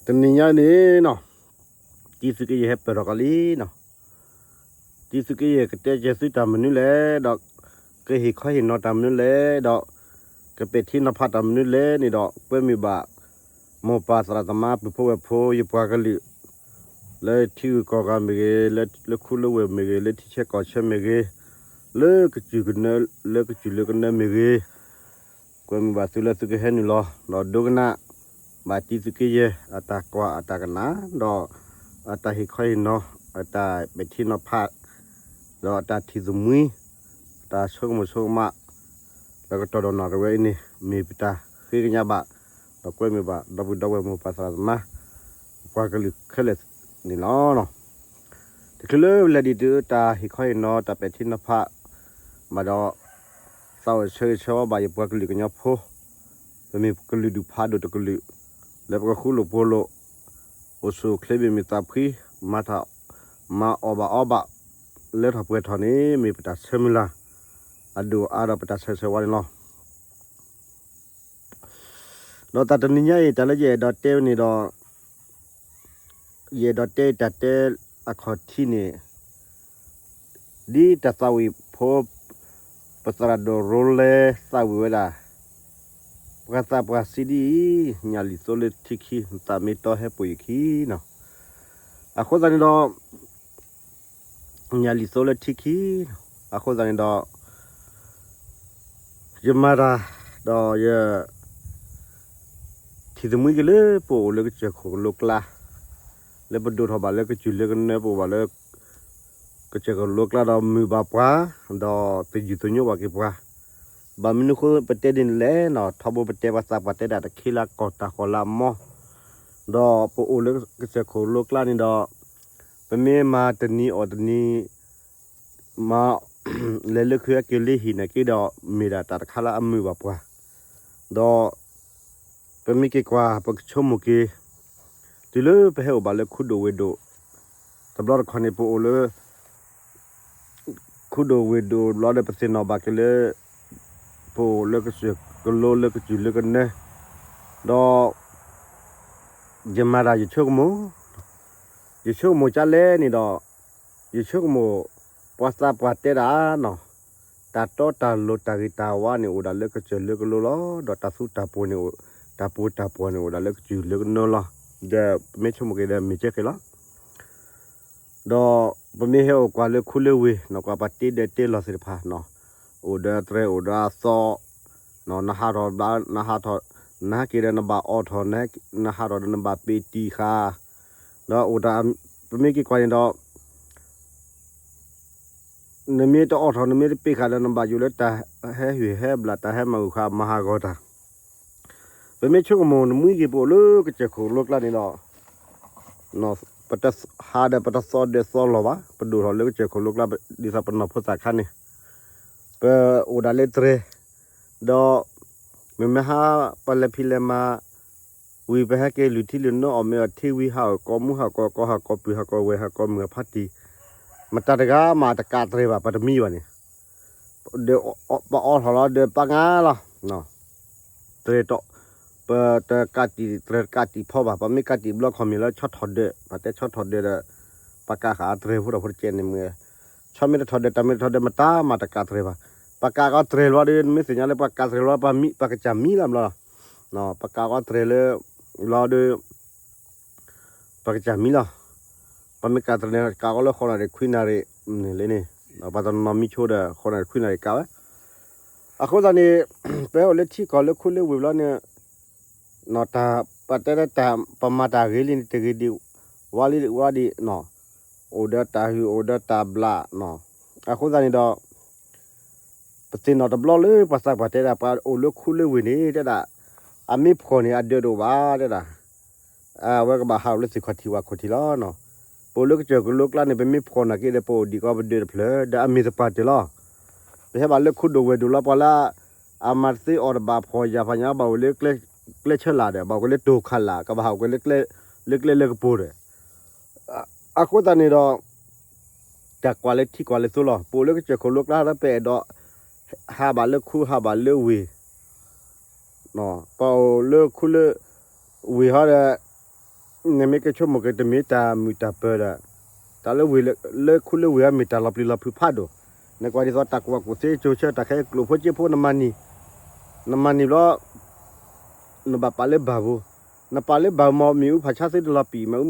တနံၤညါန့ၣ်နီၤ, တံသုးက့ယဲၢ်ဟဲပၢၢ်ထီၣ်ကီးလံနီၤ. တံသုးက့ယဲၢ်ကတဲကဲသုတၢ်မနုၤလဲၣ်, ဒီးကဟ့ၣ်ခီဟ့ၣ်နီၤတၢ်မနုၤလဲၣ်, ဒီးကပဲာ်ထံနီၤဖးတၢ်မနုၤလဲၣ်န့ၣ်ဒီး ကွဲမုာ်ဘၣ် မိၢ်ပၢ်သရၣ်သမါ ပုၢ်ဖိဝဲၢ်ဖိ ယပှၤကလုာ် လၢထံဂုၤကီၢ်ဂၤမ့ၢ်ဂ့ၤ, လၢခူလၢဝ့ၢ်မ့ၢ်ဂ့ၤ, လၢထံဆဲးကီၢ်ဆဲးမ့ၢ်ဂ့ၤ, လၢကစၢၢ်ကနၢ, လၢကစၢၢ်လၢကနၢမ့ၢ်ဂ့ၤ, ကွဲမုာ်ဘၣ်သုလၢသုကဟဲနုာ်လီၤ ဒီးဒိကနၣ်ဘၣ်တံသုးက့ယဲၢ်အတၢ်ကွၢ်အတၢ်ကနၣ်, ဒီးအတၢ်ဟ့ၣ်ခီဟ့ၣ်နီၤ, အတၢ်ပဲာ်ထံနီၤဖး, ဒီးအတၢ်ထံၣ်သမံ, အတၢ်ဆိကမိၣ်ဆိကမး, လၢကတီၢ်ဒီးနီၣ်တဝဲအံၤန့ၣ် မ့ၢ်ပတၢ်ဃ့ကညးဘၣ်, ဒီးကွဲမုာ်ဘၣ် ဒီပုၢ်ဒီဝဲၢ်မိၢ်ပၢ်သရၣ်သမါ ပှၤကလုာ်ခဲလၢာ်န့ၣ်လီၤ. တချုးလၢပလဲၤဒံးတုၤတၢ်ဟ့ၣ်ခီဟ့ၣ်နီၤ တၢ်ပဲာ်ထံနီၤဖးဘၣ်ဒီး သးအိၣ်ဆၢဂ့ၤဆၢဝါဘၣ်ယပှၤကလုာ်ကညီဖိ, ပမ့ၢ်ကလုာ်ဒူၣ်ဖးဒိၣ်တကလုာ်, လၢပကဃူလိာ်ဖိးလိာ်, အိၣ်ဆူၣ်အိၣ်ချ့မ့ၢ်မုာ်သးဖှံ, မၤထီၣ်, မၤအီၣ်ဘၣ်အီဘၣ်, လၢထီၣ်ပှဲၤထီၣ်န့ၣ် မ့ၢ်ပတၢ်ဆၢမုၢ်လၢ် အဒိၣ်အါဒီးပတၢ်ဆၢဂ့ၤဆၢဝါန့ၣ်လီၤ. ဒီးတၢ်တနံၤညါအံၤ တၢ်လၢယအဲၣ်ဒိးတဲန့ၣ်ဒီး ယအဲၣ်ဒိးတဲတၢ်တဲအခီၣ်ထံးန့ၣ်, ဒ်တၢ်သးဝံၣ်ဖိ ပသရၣ်ဒိၣ်ရိလဲသးဝံၣ်ဝဲဒၣ်, ပှၤသးပှၢ်စံးဒ်အံၤ, ညၣ်လံၣ်သိလၢထံခံ, နသးမ့ၢ်တီဟဲပိာ်ယခံနီၤ. အဃိသတးန့ၣ်ဒီး ညၣ်လံၣ်သိလၢထံခံ, အဃိသတးန့ၣ်ဒီး ယမၤတၢ်, ဒီးယ ထံၣ်သမံက့ၤလၢပအိၣ်လၢကစၢၢ်ခိၣ်ကလိကျါ, လၢပဒိၣ်ထီၣ်ဘၣ်လၢကစၢၢ်လၢကနၢ ပအိၣ်ဘၣ်လၢ ကစၢၢ်ခိၣ်ကလိကျါဒီးမုာ်ဘၣ်ပှၤ, ဒီးသယုၢ်သညိဘၣ်က့ၤပှၤ, ဘၣ်မနုၤဃိပတဲဒ်န့ၣ်လဲၣ်နီၤ, ထီဘိပတဲပှၤသးပှၢ်တဲဒၣ်တခ့လၢကီၢ်တၢ်ဃီၤလၢအမီ, ဒီးပအိၣ်လၢကစၢၢ်ခိၣ်ကလိကျါန့ၣ်ဒီး ပမ့ၢ်မၤတနံၤအီၣ်တနံၤ မၤ လဲၤလၢခုဟဲက့ၤလၢဟံၣ်န့ၣ်က့ဒီး မ့ၢ်ဒၣ်တၢ်တခါလၢအမုာ်ဘၣ်ပှၤ, ဒီး ပမ့ၢ်က့ၤကွၢ် ပကဆိကမိၣ်က့ၤ တုၤလၢပဟဲအိၣ်ဘၣ်လၢခူဒိၣ်ဝ့ၢ်ဒိၣ်, တဘျီတခီၣ်န့ၣ် ပအိၣ်လၢ ခူဒိၣ်ဝ့ၢ်ဒိၣ်ဘျီဒီး ပသ့ၣ်နီၣ်ဘၣ်က့ၤလၢ ပအိၣ်လၢကစၢၢ်ကလိလၢကစၢၢ်လၢကနၢ, ဒီး ယမၤတၢ်ယဆိကမိၣ်, ယဆိကမိၣ်ကၢ်လဲၣ်န့ၣ်ဒီး ယဆိကမိၣ် ပှၤသးပှၢ်တဲဒၣ်နီၤ, တၢ်တီတၢ်လိၤတၢ်ဂ့ၤတၢ်ဝါန့ၣ် အိၣ်ဒၣ်လၢကစၢၢ်လၢကလိလီၤ, ဒီးတၢ်သူတၢ်ပှီၤန့ၣ် တၢ်ပှီၤတၢ်ပှီၤန့ၣ် အိၣ်ဒၣ်လၢကစၢၢ်လၢကနၢလီၤ, ဒီးပမ့ၢ်ဆိကမိၣ်က့ၤဒီးမ့ၢ်ကဲက့ၤလီၤ. ဒီးပမ့ၢ်ဟဲအိၣ်ကွၢ်လၢခူလၢဝ့ၢ်နီၤ, ကွၢ်ပှၤတ့ဒဲးတ့လီၤသ့ၣ်တဖၣ်နီၤ, အိၣ်ဒီးတြဲၤအိၣ်ဒီးအသီ, နဟးထီၣ်ဘျါ နဟးထီၣ်, နဟဲက့ၤဒီးနဘၣ်အီၣ်ထီၣ်, နဟးထီၣ်ဒီးနဘၣ်ပ့ၤတံၢ်ဃာ်, ဒီးအိၣ်တၢ်, ပမ့ၢ်က့ၤကွၢ်န့ၣ်ဒီး နမ့ၢ်တအီၣ်ထီၣ် နမ့ၢ်တပ့ၤဃာ်ဒီး နဘၣ်ယိၣ်လၢတၢ်ဟဲဟုၣ်ဟဲဘျၣ် တၢ်ဟဲမၤအုၣ်ဃာ်မၤဟးဂီၤတၢ်. ပမ့ၢ်ဆိကမိၣ်နမှံက့ၤ ပအိၣ်လၢကစၢၢ်ခိၣ်လိကျါန့ၣ်ဒီး ပတဟးဒီးပတသီဒၢးသီလီၤဘၣ်, ပဒိၣ်ထီၣ်လၢကစၢၢ်ခိၣ်လိကျါ ဒ်သိးပနီၢ်ဖိသၣ်ခါန့ၣ် ပအိၣ်ဒၣ်လၢတြဲၤ, ဒီး မ့မ့ၢ်ဟးပလဲၤဖံးလဲၤမၤ ဝံၤပဟဲက့ၤလုၢ်ထံလုၢ်နိအီၣ်မ့ၤအီထံဝံၤ ဟးအီၣ်ကိးမူဟးကိးကီ ဟးကိးပုၢ်ဟးကိးဝဲၢ် ဟးကိးမုၢ်အဖါတံၢ်, မတၤတဂၤမးတကးတြဲၤဘၣ် ပတမံဘၣ်န့ၣ်, ဒီးပအီၣ်ထီၣ်လီၤဒီးပကးလီၤ, တြဲၤ ပတကးတံာ် တြဲၤတကးတံာ်ဖီဘၣ်, ပမ့ၢ်ကးတံာ်ဘျီခီမ့ၢ်လၢဆီထီၣ်ဒၢး ပတဲဆီထီၣ်ဒၢးဒီး ပကးဃာ်တြဲၤဖိဒီးဖိတကဲန့ၣ်မ့ၢ် ဆီမ့ၢ်တထီၣ်ဒၢး တၢ်မ့ၢ်တထီၣ်ဒၢး မတၤမးတကးတြဲၤဘၣ်, ပကးကီတြဲၤလီၤဒီး နမ့ၢ်သ့ၣ်ညါလၢပှၤကးတြဲၤလီၤ ပှၤမံ ပှၤကစၢ်မံလီၤဘျီလီၤ, ပကးကီတြဲၤလၢ လီၤဒီး ပှၤကစၢ်မံလီၤ, ပမ့ၢ်ကးတြဲၤန့ၣ် ကးကီလၢဃိးနၣ်ရံၣ်ခွံနၣ်ရံၣ်န့ၣ်လံန့ၣ်, ပှၤတနီၤမံဆိဒီး ဃိးနၣ်ရံၣ်ခွံနၣ်ရံၣ်ကးဝဲ, အဃိသတးန့ၣ် ပဟဲအိၣ်လၢထံကီၢ်လၢခူလၢဝ့ၢ်ဘျီန့ၣ် တၢ် ပတဲလၢတၢ် ပမၤတၢ်ဂ့ၤလံန့ၣ် တဂ့ၤဒံး ဝါလံဝါဒံးနီၤ, အိၣ်ဒီးတၢ်ဟုၣ်အိၣ်ဒီးတၢ်ဘျးနီၤ, အဃိသတးန့ၣ်ဒီး ပသ့ၣ်နီၣ်တဘျီလၢပှၤသးပှၢ်တဲဒၣ် ပှၤအိၣ်လၢခူလၢဝ့ၢ်န့ၣ် တဲဒၣ် အမ့ၢ်ဖှီၣ်န့ၣ် အဒၢးတအိၣ်ဘၣ်တဲဒၣ်, အဝဲကဘၣ်ဟးအိၣ်လၢသ့ၣ်ခီၣ်ထံးဝၣ်ခီၣ်ထံးလီၤနီၤ, ပအိၣ်လၢကစၢၢ်ကလိကျါန့ၣ် ပမ့ၢ်ဖှီၣ်နာ်က့ဒီး ပအိၣ်ဒံးကီးပဒၢးတဖျၢၣ် ဒီးအမ့ၢ်သပှၢ်တၢၢ်လီၤ, ပဟဲဘၣ်လၢခူဒိၣ်ဝ့ၢ်ဒိၣ်လီၤ ပှၤလၢ အမၤတသ့အီၤတဘၣ်ဖှီၣ်ယာ်ဖးညါ ဘၣ်အိၣ်လၢကျဲဆၢလာ်ဒီး ဘၣ်အိၣ်က့ၤလၢတိၢ်ခးလာ် ကဘၣ်ဟးအိၣ်က့ၤလၢကျဲလၢကပိၤဒီး အဃိသတးန့ၣ်ဒီး တၢ်ကွၢ်လၢထံကွၢ်လၢသိလီၤ. ပအိၣ်လၢကစၢၢ်ခိၣ်လိကျါဒီး ပအဲၣ်ဒိး ဟးဘၣ်လၢခူဟးဘၣ်လၢဝ့ၢ်, ပအိၣ်လၢခူလၢဝ့ၢ်ဟီဒီး နမ့ၢ်က့ၤဆိကမိၣ်က့ၤ တမ့ၢ်တၢ်မုာ်တၢ်ပၢၤဒီး တၢ်လၢဝ့ၢ်လၢ လၢခူလၢဝ့ၢ်အမ့ၢ်တၢ်လီၤပျံၤလီၤဖုးဖးဒိၣ်, နကွၢ်ဒ်သိးတၢ်ကူၣ်ဘၣ်ကူၣ်သ့ ကၠိဆၢတၢ်ခဲအံၤ ကျိၣ်ဖိစ့ဖိ နမၤနံၤ, နမၤနံၤဘျီ နဘၣ်ပာ်လၢဘၣ်ပူၤ, နပာ်လၢဘၣ်ပူၤမ့ၢ် မ့ၣ်အူဖးဆါသ့တလီၤပံာ်,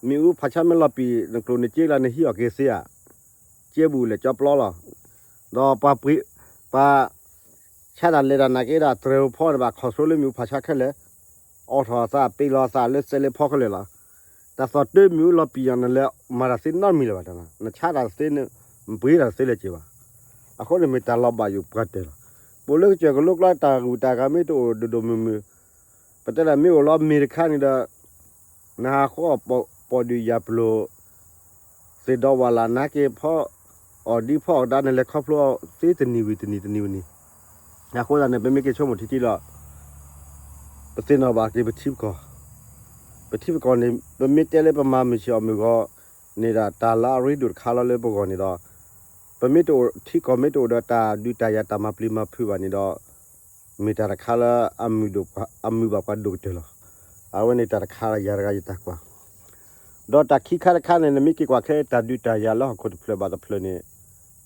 မ့ၣ်အူဖးဆါမ့ၢ်လီၤပံာ် နကျိၣ်နစ့လၢ နဟံးအီၣ်က့ၤသ့ဧါ, ကဲဘူးလဲၣ်ကၠီပျီလီၤ. ဒီးပှၤပှ့ၤ ပှၤ ဆါတၢ်လဲၤတၢ်နာ်က့ဒီး တြဲၤဖိဖီန့ၣ် ဘၣ် control လၢမ့ၣ်အူဖးဆါခဲလၢာ်, အိးထီၣ်အသး ပ့ၤလီၤအသးလၢစဲးလ့ဖီခဲလၢာ်လီၤ. တၢ်သီၣ်တၢ်မ့ၣ်အူလီၤပံာ်အီၤ နလဲၤမၤတၢ်သ့နီတမံၤလၢၤဘၣ်, နဆါတၢ်သ့ နပှ့ၤတၢ်သ့လၢၤက့ၤဘၣ်. အဃိန့ၣ်မ့ၢ်တၢ်လီၤဘၣ်ယိၣ်ပှၤတၢၢ်လီၤ. ပအိၣ်လၢကစၢၢ်ကလိကျါ တၢ်ဂုၤတၢ်ဂၤမ့ၢ်တအိၣ်ဒိၣ်ဒိၣ်မုၢ်မုၢ်, ပတဲဒၣ်မ့ၢ်အိၣ်လီၤမ့ၢ်တခါန့ၣ်ဒီး နဟးဃီအီၣ်ပီၣ်ဒုၣ်ယၤပျိၤ သ့ၣ်ဒီးဝးလၢ် နဟဲက့ၤဖီအီၣ်ဒံးဖီအီၣ်ကဒါ နလဲၤခီဖျိအီၤသ့တနံၤဝံၤတနံၤ တနံၤဝံၤနံၤ. အဃိသတးန့ၣ် ပမ့ၢ်က့ၤဆိကမိၣ်ထံထံလီၤ. ပသ့ၣ်နီၣ်ဘၣ်က့ၤပထံပကီၢ်, ပထံပကီၢ်န့ၣ် ပမ့ၢ်တဲလၢပမၤမုၢ်ဆ့ၣ်အီၣ်မုၢ်ဂီၤန့ၣ်ဒီး တၢ်လၢအရ့ဒိၣ်တခါလီၤလၢပဂီၢ်န့ၣ်ဒီး ပမ့ၢ်တအိၣ် ထံကီၢ်မ့ၢ်တအိၣ်ဒီး တၢ်ဒုးတၢ်ယၤတၢ်မၤပျံၤမၤဖုးဘၣ်န့ၣ်ဒီး မ့ၢ်တၢ်တခါလၢ အမုာ်ဘၣ်ပှၤဒိၣ်ကတၢၢ်လီၤ. အဝဲန့ၣ်တၢ်တခါလၢယၤတဂၤယတၢ်ကွၢ်. ဒီးတၢ်ခံခါတခါန့ၣ် နမ့ၢ်က့ၤကွၢ်ခဲ တၢ်ဒုးတၢ်ယၤလၢဟီၣ်ခိၣ်တဖျၢၣ်ဘၣ်တဖျၢၣ်န့ၣ်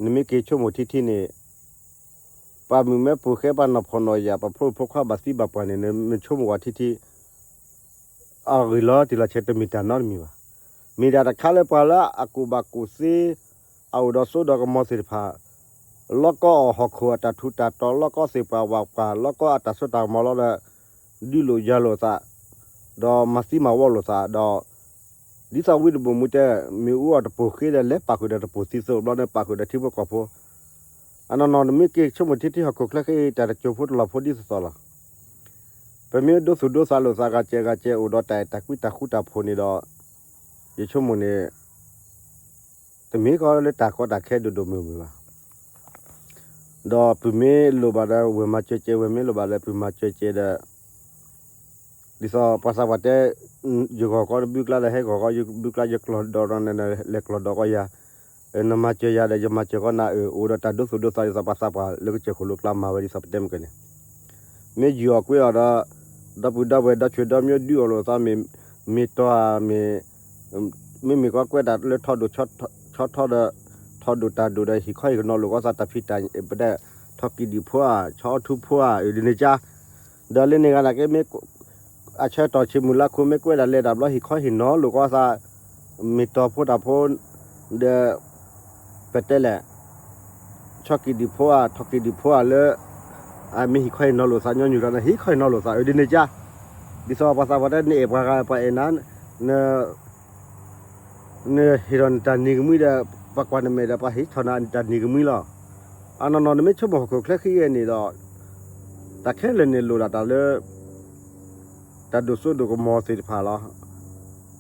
နမ့ၢ်က့ၤဆိကမိၣ်ထံထံန့ၣ် ပှၤမုၣ်မဲဖိဃဲ ပှၤနီၢ်ဖှီၣ်နီၢ်ယာ် ပှၤဖိမုၣ်ဖိခွါဘၣ်သံဘၣ်ပှၢ်န့ၣ် နမ့ၢ်ဆိကမိၣ်ဝဲထံထံ အဂ့ၢ်လီၤတံၢ်လီၤဆဲး တမ့ၢ်တၢ်နီတမံၤဘၣ်. မ့ၢ်ဒၣ်တခါလၢပှၤလၢအကူၣ်ဘၣ်ကူၣ်သ့ အအိၣ်ဒီးစိဒီးကမီၤသ့ၣ်တဖၣ် လီၤကီအီၣ်ဟီၣ်ခိၣ်အတၢ်ထူးတၢ်တီၤ လီၤကီသ့ၣ်ပှၢ်ဝၣ်ပှၢ် လီၤကီအတၢ်စိတၢ်ကမီၤလီၤဒီး ဒုးလိာ်ယၤလိာ်သး ဒီးမၤသံမၤဝီလိာ်သးဒီး ဒ်သိးဝံတဘိၣ်မူတဲ မ့ၣ်အူအီၣ်တပိၢ်ဃ့ဒီး လဲၤပာ်ဃုာ်ဒီးတပိၢ်သံသိးဘျီန့ၣ် ပာ်ဃုာ်ဒီးထံဖိကီၢ်ဖိ အနီၢ်နီၢ်နမ့ၢ်က့ၤဆိကမိၣ်ထံထံဟီၣ်ခိၣ်ချၢဃ့ တၢ်တစိၢ်ဖိတလီၢ်ဖိဒ်သိးသိးလီၤ. ပမ့ၢ်ဒိသူၣ်ဒိသးလိာ်သး ဂၤစဲးဂၤစဲး အိၣ်ဒီးတၢ်အဲၣ်တၢ်ကွံတၢ်ဃူတၢ်ဖိးန့ၣ်ဒီး ယဆိကမိၣ်န့ၣ် တမ့ၢ်ကီလၢတၢ်ကီတၢ်ခဲဒိၣ်ဒိၣ်မုၢ်မုၢ်ဘၣ်. ဒီးပမ့ၢ်လိၣ်ဘၣ်ဒီး ဝဲၢ်မၤစၢၤကဲး ဝဲၢ်မ့ၢ်လိၣ်ဘၣ်ဒီး ပမၤစၢၤကဲးဒီး ဒ်သိးပှၤသးပှၢ်တဲ ယဂီၢ်ကီတဘုကျါဒီး ဟဲဂီၢ်ကီယဘုကျါ ယကျီၢ်ဒီး လဲၤကျီၢ်ဒီးကီယၤ နမၤစၢၤယၤဒီး ယမၤစၢၤကီနၤ အၢ အိၣ်ဒီးတၢ်ဒိသူၣ်ဒိသးဒ်သိးပှၤသးပှၢ်လၢကစၢၢ်ခိၣ်လိကျါမၤဝဲဒ်သိးပတဲမ့ၢ်ကန့ၣ် မ့ၢ်ယုၢ်အီၣ်ကွ့အီၣ်ဒီး ဒီပုၢ်ဒီဝဲၢ်ဒီးဆွေဒီးမျိုး ဒုးအီၣ်လိာ်သးမ့ၢ် မ့ၢ်တီဧါ မ့ၢ် မ့မ့ၢ်ကီကွဲးတၢ်လၢထီဒိၣ်ဆီထီဒီး ထီဒိၣ်တၢ်ဒိၣ်ဒီး ဟံၣ်ခီဟံၣ်ကနီၤလိာ်ကီသး တၢ်ဖံးတၢ်ပဒဲ ထီၣ်ကံၣ်ဒံၣ်ဖိဧါ ဆီအီထူဖိဧါ အၢ ဒ်န့ၣ်ကါ ဒီးလၢန့ၣ်ဂၤနာ်က့ မ့ၢ်အဆၢကတီၢ်ဆံးမုၢ်လါခိ မ့ၢ်ကွဲးဒၣ်လဲၤဒၣ်ဘျီ ဟံၣ်ခီဟံၣ်နီၤလိာ်ကီသး မ့ၢ်တီၤဖိတၢ်ဖိ ဒီး ပတဲလဲၣ် ဆီကံၣ်ဒံၣ်ဖိဧါ ထီၣ်ကံၣ်ဒံၣ်ဖိဧါလၢ အမ့ၢ်ဟံၣ်ခီဟံၣ်နီၤလိာ်သး ညီနုၢ်ကျါန့ၣ် ဟံၣ်ခီဟံၣ်နီၤလိာ်သး အၢ ဒ်န့ၣ်ကါ ဒ်သိးပှၤသးပှၢ်တဲ နအဲၣ်ပှၤဂၤ ပှၤအဲၣ်နၤ န နဟ့ၣ်ထီၣ်နတၢ်နံၤကမှံဒီး ပှၤကွၢ်နမဲာ်ဒီး ပှၤဟ့ၣ်ထီၣ်နၤနတၢ်နံၤကမှံလီၤ. အနီၢ်နီၢ် နမ့ၢ်ဆိကမိၣ်ဟီၣ်ခိၣ်ချၢဃံဂ့ၢ်န့ၣ်ဒီး တၢ်ခဲလၢာ်န့ၣ်လိၣ်ဒၣ်တၢ်လၢ တၢ်ဒိၣ်စိဒိၣ်ကမီၤသ့ၣ်တဖၣ်လီၤ.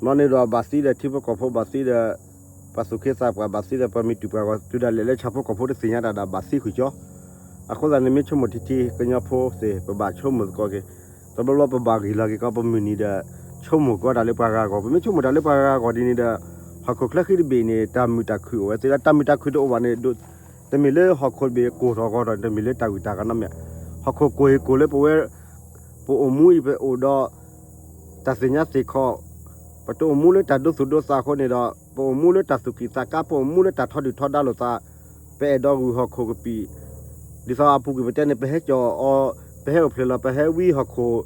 ဘျီန့ၣ်ဒီးဘၣ်သံဒီးထံဖိကီၢ်ဖိ ဘၣ်သံဒီး ပှၤသူၣ်က့သးပှၢ် ဘၣ်သံဒီးပှၤမ့ၢ်တုၤပှၤဂီၢ် တုၤဒၣ်လဲာ်လၢဆၣ်ဖိကီၢ်ဖိတသ့ၣ်ညါတၢ်ဒၣ် ဘၣ်သံဃုာ်ကၠီ အဃိသတးန့ၣ် မ့ၢ်ဆိကမိၣ်ထံထံ ကညီဖိသ့ၣ် ပဘၣ်ဆိကမိၣ်သကိးက့ၤ တဘျီဘျီပဘၣ်ဂ့ၤလီၤက့ၤကီး ပမုၢ်နံၤဒီး ဆိကမိၣ်ကီးတၢ်လၢပှၤဂၤအဂီၢ် ပမ့ၢ်ဆိကမိၣ်တၢ်လၢပှၤဂၤအဂီၢ်ဒ်န့ၣ်ဒီး ဟီၣ်ခိၣ်ချၢဃံတဘ့ၣ်န့ၣ် တၢ်မုာ်တၢ်ခုၣ်အိၣ်ဝဲသ့ဒီး တၢ်မုာ်တၢ်ခုၣ်တအိၣ်ဘၣ်န့ၣ် တမ့ၢ်လၢဟီၣ်ခိၣ်တဘ့ၣ်ကိၢ်ထီၣ်ဂီၤထီၣ် တမ့ၢ်လၢတၢ်ဂုၤတၢ်ဂၤနီတမံၤ ဟီၣ်ခိၣ်ကိၢ်ဟ့ၣ်ကိၢ်လၢပဝဲ ပအိၣ်မူအံၤပအိၣ်ဒီး တၢ်သ့ၣ်ညါသ့ၣ်ခီ ပတအိၣ်မူလၢတၢ်ဒိသူၣ်ဒိသးအဃိန့ၣ်ဒီး ပအိၣ်မူလၢတၢ်သူၣ်ကံၢ်သးကါ ပအိၣ်မူလၢတၢ်ထီဒုၣ်ထီဒါလိာ်သး ပအဲၣ်ဒိးဂုာ်ဟီၣ်ခိၣ်ကပံာ် ဒ်သိးအပူၤကွံာ်ပတဲန့ၣ် ပဟဲကၠီၣ်အီၤ ပဟဲအိၣ်ဖျဲၣ်လီၤ ပဟဲဝံဟီၣ်ခိၣ်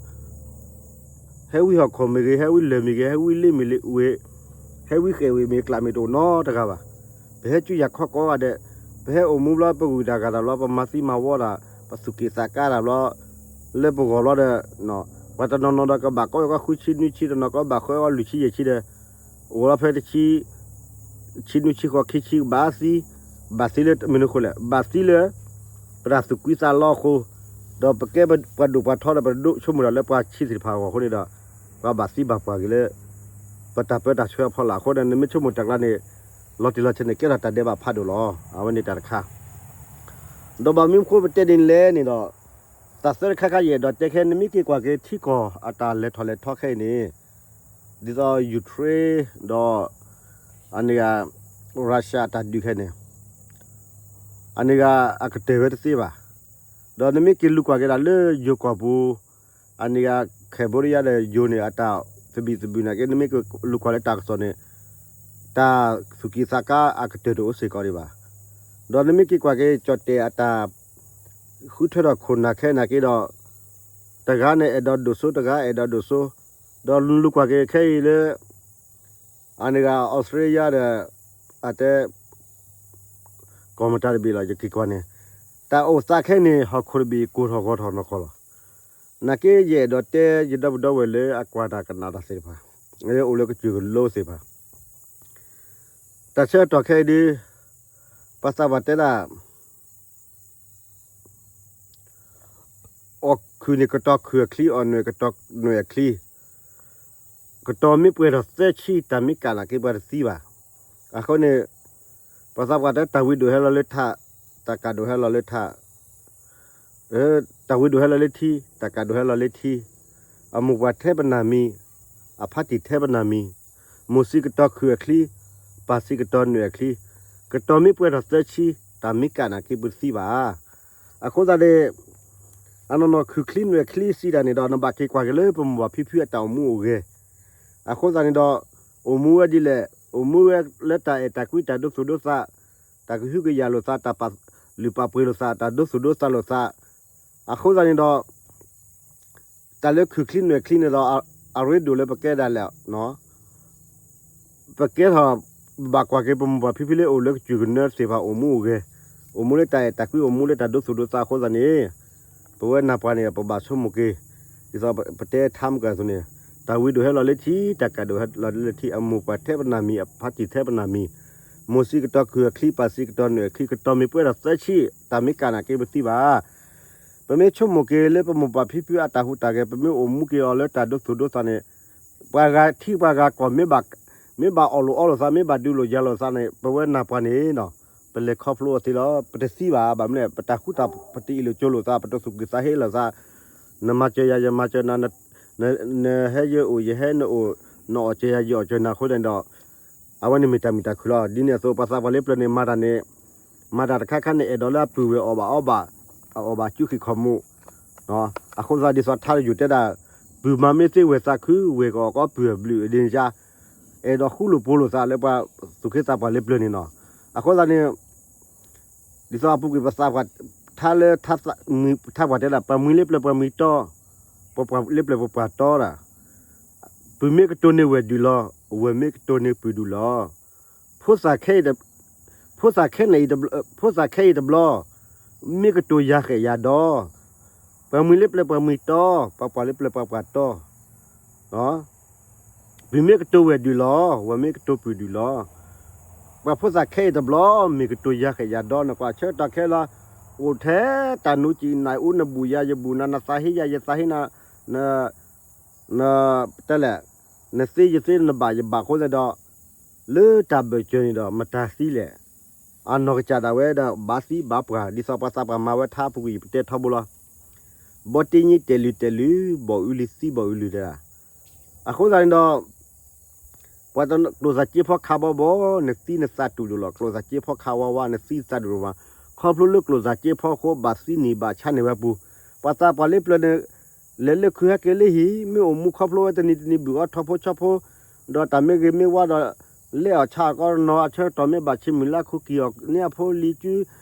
ဟဲဝံဟီၣ်ခိၣ်မ့ၢ်ဂ့ၤ ဟဲဝံလၢၢ်မ့ၢ်ဂ့ၤ ဟဲဝံလ့မ့ၢ်ဂ့ၤ ဟဲဝံဃဲၣ်ဝ့ၢ်မ့ၢ်ကျးမ့ၢ်တအိၣ်နီတဂၤဘၣ်. ပဟဲကူယၤခီကီးဂၤဒဲး ပဟဲအိၣ်မူဘျီ ပဂုၤတၢ်ဂၤတၢ်ဘျီ ပမၤသံမၤဝီတၢ် ပသူၣ်ကံၢ်သးကါတၢ်ဘျီ လၢပဂီၢ်ဘျီဒီး ပှၤတနီၤနီၤဒီးကဘၣ်ကီအီၣ်ကီၢ်ဃုဆံနွံဆံ တနီၤကီဘၣ်ဃုအီၣ်ကီၢ်လွံၢ်ဆံယဲၢ်ဆံဒီး အိၣ်လီၤဖဲတဆံ ဆံနွံဆံဃိးခံဆံ ဘၣ်သံ ဘၣ်သံလၢမနုၤအဃိလဲၣ် ဘၣ်သံလၢ ပတၢ်သူၣ်ကွံသးလီအဃိ ဒီးပကဲပှၤဒိၣ်ပှၤထီဒီး ပတဒိးဆိကမိၣ်တၢ်လၢပှၤဆံးသ့ၣ်တဖၣ်အဂီၢ်အဃိန့ၣ်ဒီး ပှၤဘၣ်သံဘၣ်ပှၢ်က့ၤလၢ ပတၢ်ပၢတၢ်ဆှၢအဖီလာ်အဃိဒီး နမ့ၢ်ဆိကမိၣ်တၢ်ကျါန့ၣ် လီၤတံၢ်လီၤဆဲးန့ၣ် ကဲထီၣ်တၢ်ဒဲးဘးဖးဒိၣ်လီၤ. အဝဲန့ၣ်တၢ်တခါ ဒီးဘၣ်မနုၤအဃိပတဲဒ်န့ၣ်လဲၣ်န့ၣ်ဒီး တၢ်သၢတခါခါယအဲၣ်ဒိးတဲခဲ နမ့ၢ်က့ၤကွၢ်က့ၤထံကီၢ်အတၢ်လဲၤထီၣ်လဲၤထီခဲအံၤန့ၣ် ဒ်သိး Ukraine ဒီး အန့ၣ်ဂၤ Russia အတၢ်ဒုးခဲန့ၣ် အန့ၣ်ဂၤအကတၢၢ်ဝဲတသ့ဘၣ်. ဒီးနမ့ၢ်က့ၤလူၤကွၢ်က့ၤဒၣ်လၢယိၤကီၢ်ပူၤ အန့ၣ်ဂၤ Cambodia ဒီးယိၤန့ၣ် အတၢ် သဘံၣ်သဘုၣ်နာ်က့ နမ့ၢ်ကလူၤကွၢ်လၢတၢ်ကစီၣ်န့ၣ် တၢ်သူၣ်ကံၢ်သးကါအကတၢၢ်တအိၣ်စ့ၢ်ကီးဒံးဘၣ်. ဒီးနမ့ၢ်က့ၤကွၢ်က့ၤ ကၠီၣ်တဲၣ်အတၢ် ဃုထၢထီၣ်ခိၣ်နၢ်ခဲနာ်က့ဒီး တဂၤန့ၣ်အဲၣ်ဒိးဒိၣ်စိ တဂၤအဲၣ်ဒိးဒိၣ်စိ, ဒီးလူၤကွၢ်က့ၤခဲအံၤလၢ အန့ၣ်ဂ့ၤ အီစထြ့လယါဒီး အတဲ ကီၢ်မတၤတဘ့ၣ်လီၤ ယက့ၤကွၢ်န့ၣ် တၢ်အိၣ်သးခဲန့ၣ် ဟီၣ်ခိၣ်တဘ့ၣ်ကိၢ်ထီၣ်ဂီၤထီၣ်နီၢ်ကီၢ်လီၤ. နာ်က့ ယအဲၣ်ဒိးတဲ ယဒီပုၢ်ဒီဝဲၢ်လၢအကွၢ်တၢ်ကနၣ်တၢ်သ့ၣ်တဖၣ် လၢအိၣ်လၢကစၢၢ်ကလိသ့ၣ်တဖၣ် တၢ်ဆၢကတီၢ်ခဲအံၤဒ် ပှၤသးပှၢ်တဲဒၣ် အီၣ်ခုၣ်န့ၣ်ကတီၤခုၣ်အချံ အီၣ်နွဲၣ်ကတီၤနွဲၣ်အချံ, ကတီၤမ့ၢ်ပှဲၤထီၣ်သၢဆံ တၢ်မ့ၢ်ကးနာ်က့ပှၤတသံဘၣ်. အဃိန့ၣ် ပှၤသးပှၢ်တဲ တၢ်ဝံၤဒိၣ်ဟဲလီၤလၢထး, တၢ်ကးဒိၣ်ဟဲလီၤလၢထး, တၢ်ဝံၤဒိၣ်ဟဲလီၤလၢထံ, တၢ်ကးဒိၣ်ဟဲလီၤလၢထံ, အမိၢ်ပှၢ်ထဲပနၢ်မံၤ, အဖါတံၢ်ထဲပနၢ်မံၤ, မိၢ်စံးကတီၤခုၣ်အချံ, ပၢ်စံးကတီၤနွဲၣ်အချံ, ကတီၤမ့ၢ်ပှဲၤထီၣ်သၢဆံ, တၢ်မ့ၢ်ကးနာ်က့ပှၤတသံဘၣ်. အဃိသတးန့ၣ် အနီၢ်နီၢ်ခုၣ်ချံနွဲၣ်ချံစံးတၢ်န့ၣ်ဒီး နဘၣ်က့ၤကွၢ်က့ၤလၢပမိၢ်ပၢ်ဖံဖုအတၢ်အိၣ်မူအိၣ်ဂဲၤ, အဃိသတးန့ၣ်ဒီး အိၣ်မူဝဲဒ်လဲၣ်, အိၣ်မူဝဲလၢတၢ်အဲၣ်တၢ်ကွံ တၢ်ဒိသူၣ်ဒိသး, တၢ်ကဟုကယာ်လိာ်သး, တၢ်ပာ်လုၢ်ပာ်ပှ့ၤလိာ်သး, တၢ်ဒိသူၣ်ဒိသးလိာ်သး, အဃိသတးန့ၣ်ဒီး တၢ်လၢခုၣ်ချံနွဲၣ်ချံန့ၣ်ဒီး အရ့ဒိၣ်လၢပကဲဒၣ်လဲာ် ပကဲထီၣ် ဘၣ်ကွၢ်က့ၤပမိၢ်ပၢ်ဖံဖုလၢအိၣ်လၢကစၢၢ်ကနၢသ့ၣ်တဖၣ်အိၣ်မူအိၣ်ဂဲၤ, အိၣ်မူလၢတၢ်အဲၣ်တၢ်ကွံ အိၣ်မူလၢတၢ်ဒိသူၣ်ဒိသးအဃိသတးန့ၣ် ပဝဲနၢ်ပှၤန့ၣ် ပဘၣ်ဆိကမိၣ်က့ၤ, ဒ်သိးပတဲထါမုၢ်ကၢ်အသိးန့ၣ် တၢ်ဝံၤဒိၣ်ဟဲလီၤလၢထံ, တၢ်ကးဒိၣ်ဟဲလီၤလၢထံ, အမိၢ်ပှၢ်ထဲပနၢ်မံၤ, အဖါတံၢ်ထဲပနၢ်မံၤ, မိၢ်စံးကတီၤခုၣ်အချံ, ပၢ်စံးကတီၤနွဲၣ်အချံ, ကတီၤမ့ၢ်ပှဲၤထီၣ်သၢဆံ, တၢ်မ့ၢ်ကးနာ်က့ပှၤတသံဘၣ်. ပမ့ၢ်ဆိကမိၣ်က့ၤလၢပမိၢ်ပၢ်ဖံဖုအတၢ်ဟူးတၢ်ဂဲၤ, ပမ့ၢ်အိၣ်မူက့ၤအီၤလၢတၢ်ဒိသူၣ်ဒိသးန့ၣ် ပှၤဂၤထံပှၤဂၤကီၢ် မ့ၢ်ဘၣ်အီၣ်လိာ်အီလိာ်သး, မ့ၢ်ဘၣ်ဒုးလိာ်ယၤလိာ်သးန့ၣ် ပဝဲနၢ်ပှၤန့ၣ် ပလဲၤခီဖျိအီၤသ့လီၤ. ပတသံဘၣ်, ဘၣ်မနုၤလဲၣ် ပတၢ်ဃူတၢ် ပတအ့ၣ်လိာ်ကၠိလိာ်သး, ပတသူၣ်ကံၢ်သးဟ့လိာ်သး, နမၤစၢၤယၤ ယမၤစၢၤနၤ, နဟဲယအိၣ် ယဟဲနအိၣ်, နအီၣ်စၢၤယၤ ယအီၣ်စၢၤနၤအဃိန့ၣ်ဒီး အဝဲန့ၣ်မ့ၢ်တၢ်မုာ်တၢ်ခုၣ်လီၤ. ဒ်န့ၣ်အသိး ပှၤသးပှၢ်လၢပျၢၤန့ၣ် မၤတၢ်န့ၣ်, မၤတၢ်တခါခါန့ၣ် အဲၣ်ဒိးလၢအပုၢ်ဝဲၢ်အီၣ်ဘၣ်အီဘၣ်, အအီၣ်ဘၣ်စုခံခီၣ်မူး, အဃိသတးဒ်သိးထါတယုၢ်တဲဒၣ်, ပုၢ်မၤမ့ၢ်သ့ဝဲၢ်သးခု, ဝဲၢ်ကအီၣ်ကီးပုၢ်အဘျုးဒ်န့ၣ်ယါ, အဲၣ်ဒိးဃူလိာ်ဖိးလိာ်သးလၢပှၤသူၣ်က့သးပှၢ်လၢပျၢၤန့ၣ်နီၤ. အဃိသတးန့ၣ် ဒ်သိးအပူၤကွံာ်ပသးပှၢ်ထါလၢ ထါပှၢ်တဲဒၣ် ပှၤမှံလၢပျၢၤပှၤမှံတီ, ပှၤပှၢ်လၢပျၢၤပှၤပှၢ်တီဒၣ်, ပုၢ်မ့ၢ်ကတိၤန့ၢ်ဝဲၢ်ဒုၣ်လီၤ, ဝဲၢ်မ့ၢ်ကတိၤန့ၢ်ပုၢ်ဒုၣ်လီၤ. ဖိသၣ်ခဲအံၤ, ဖိသၣ်ခဲအံၤ, ဖိသၣ်ခဲအံၤတဘျီ, မ့ၢ်ကတိၤယၤဃဲၣ်ယၤဒီ, ပှၤမှံလၢပျၢၤပှၤမှံတီ, ပှၤပှၢ်လၢပျၢၤပှၤပှၢ်တီ ပုၢ်မ့ၢ်ကတိၤဝဲၢ်ဒုၣ်လီၤ, ဝဲၢ်မ့ၢ်ကတိၤပုၢ်ဒုၣ်လီၤ. ပှၤဖိသၣ်ခဲအံၤတဘျီ မ့ၢ်ကတိၤယၤဃဲၣ်ယၤဒီ နကွၢ်ဆၢကတီၢ်ခဲလၢာ်, အိၣ်ထဲတၢ်နူကံၢ်နၢ်အူ နဘူးယၤယဘူးနၤ, နသးဟ့ယၤယသးဟ့နၤ, န, န, တဲလဲၣ်, နသ့ယသ့ နဘၣ်ယဘၣ်အဃိသတးဒီး လၢတၢ်ဘၢၣ်စၢၤန့ၣ်ဒီး မတၤသံလဲၣ်. အနီၢ်ကစၢ်ဒၣ်ဝဲဒီး ဘၣ်သံဘၣ်ပှၢ်, ဒ်သိးပှၤသးပှၢ်မၤဝဲထါအပူၤကွံာ် ယပတဲထီဘိလီၤ. ဘီတ့ညံတဲာ်လုၢ်တဲာ်လုၢ်, ဘီၣ်အုလံၤသံဘီၣ်အုလံၤတဲဒၣ်. အဃိသတးန့ၣ်ဒီး ပှၤတကျိၣ်စၢ်က့ဖီခးဘီဘီ, နသံနသးတူၢ်ဒိၣ်လီၤ. ကျိၣ်စၢ်က့ဖီခးဝါဝါ, နသံနသးတူၢ်ဒိၣ်မး. ခီဖျိလၢကျိၣ်စၢ်က့ဖီအဃိ ဘၣ်သံနံၣ်ဘၣ်ဆါန့ၢ်ဝဲပူၤ. ပှၤသးပှၢ်လၢပျၢၤန့ၣ် လဲၤလၢခုဟဲက့ၤလၢဟံၣ်, မ့ၢ်အိၣ်မူခီဖျိဝဲတနံၤတနံၤ ဘုၣ်အီၣ်ထီၣ်ဖိဆီဖိ, ဒီးတၢ်မ့ၢ်ဂ့ၤမ့ၢ်ဝါဒီး လဲၤအီၣ်ဆါအီၣ်ကီးနီၤ, အဆၢကတီၢ်မ့ၢ်ဘၣ်ဆ့မုၢ်လၢ်ခူကံၢ်အီၤန့ၢ်အဖိလံၤစု,